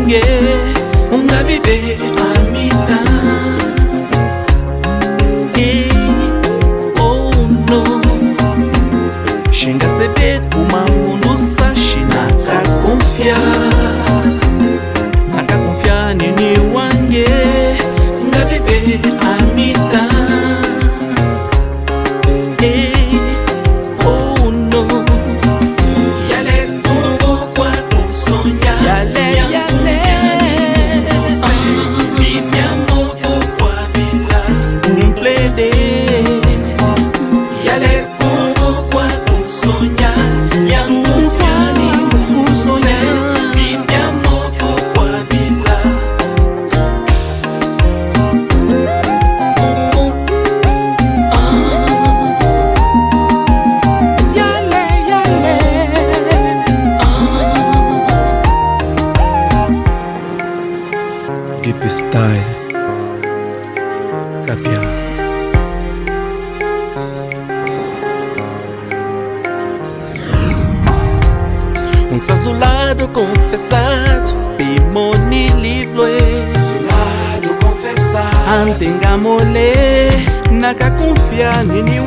wange Unga vive amita Hey, oh no Xinga sebe kuma mundu saxi naka konfia Naka konfia nini wange Nga vive amita Hey, oh no Yale tumbo kwa kusonya Yale, yale Kumplede Yale kumbo kwa kusonya Yankumfani kusonya Binyamoko kwa bila. Yale, yale. Deep Style Kapia. Um sazulado confessado Pimoni livre. Zulado confessado. Antenga mole Naka confia nini.